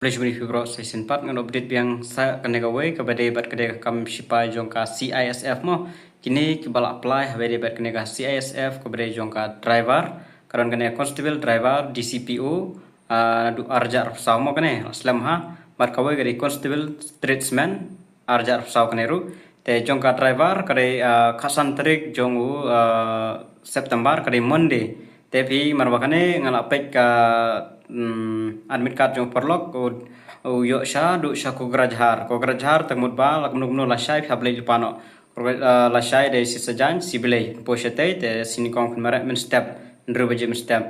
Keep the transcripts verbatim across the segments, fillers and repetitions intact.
Khublei shibun ïa phi baroh. Sa shisien pat ngan update biang sa kane kawei kaba dei bad ka dei ka kam shipai jong ka C I S F mo. Kine kiba la apply haba dei bad kane ka C I S F kaba dei jong ka driver, ka don kane constable, driver, D C P O, ah, naduh arhajar arphew saw mo kane la slem ha. Bad kawei ka dei constable tradesman, arhajar arphew saw kane ruh. Te jong ka driver ka dei, ah, khatsan tarik jong u, ah, September, ka dei Monday. Te phi, mar ba kane nga la peit ka, mm, admit card jong u paralok, u, u ïoh sha, duh sha Kokrajhar. Kokrajhar te mut ba la kumno kumno lashai phi hap leit lypa noh. Kokraj-, ah, lashai dei shi sajan, shi blei. Poi shatei te shi nyngkong phin mareh mynstep, hynriew baje mynstep.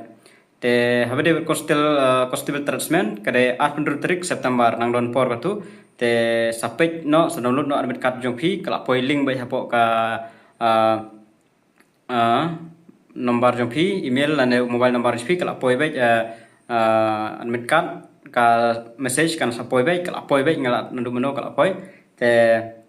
Te haba dei constable, ah, constable tradesman ka dei arphew hynriew tarik September, nang don por katto. Te sa peit noh, sa download noh admit card jong phi, ka la poi link beit hapoh ka, ah, ah, number jong phi, email lane mobile number jong phi, ka la poi beit, ah, ah, admit card, ka message kan sa poi beit, ka la poi beit, nga la naduh mynno ka la poi. Te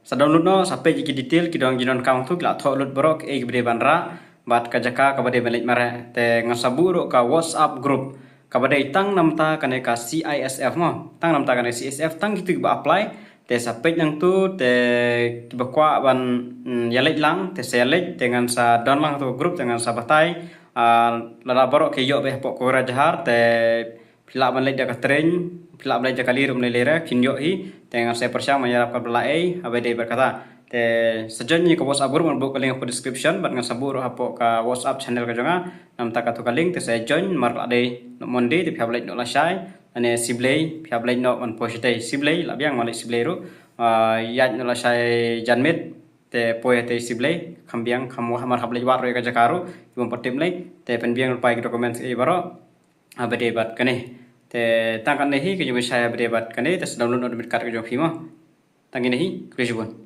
sa download noh, sa peit ïa ki detail, ki don, ki donkam tu, ki la thoh lut baroh, kiei kiba dei ban rah bad ka jaka kaba dei ban leit mareh. Te ngan sa buh ruh ka WhatsApp group kaba dei tang namta kane ka C I S F mo, tang namta kane C I S F, tang kito kiba apply. Te sa peit nangtu, te kiba kwah ban, mm, ïaleit lang te sa ïaleit, te ngan sa don lang tu group, te ngan sa batai, ah, lada baroh ki ïoh beit hapoh Kokrajhar, te phi lah ban leit da ka train, phi lah ban leit da ka lari ruh, lei lei re phin ïoh hi. Te ngan sa pyrshang ban ïarap kaba lah ei haba dei bad kata. Te sa join ïa ka WhatsApp group, ngan buh ka link hapoh description bad ngan sa buh ruh hapoh ka WhatsApp channel ka jong nga. Namta katu ka link, te sa join, mar ka la dei noh Monday te phi hap leit noh lashai, lane shi blei phi hap leit noh ban poi shatei, shi blei lah biang, ma leit shi blei ruh, ah, ïaid noh lashai janmiet, te poi hatei shi blei, kham biang, kham wah, mar hap leit wad ruh ïa ka jaka ruh, ki bym pat tip lei, te pynbiang lypa ïa ki documents kiei baroh. Haba dei bad kane. Te tang kane hi ka jingpynshai haba dei bad kane, te sa download noh admit card ka jong phi mo. Tang kine hi, khublei shibun.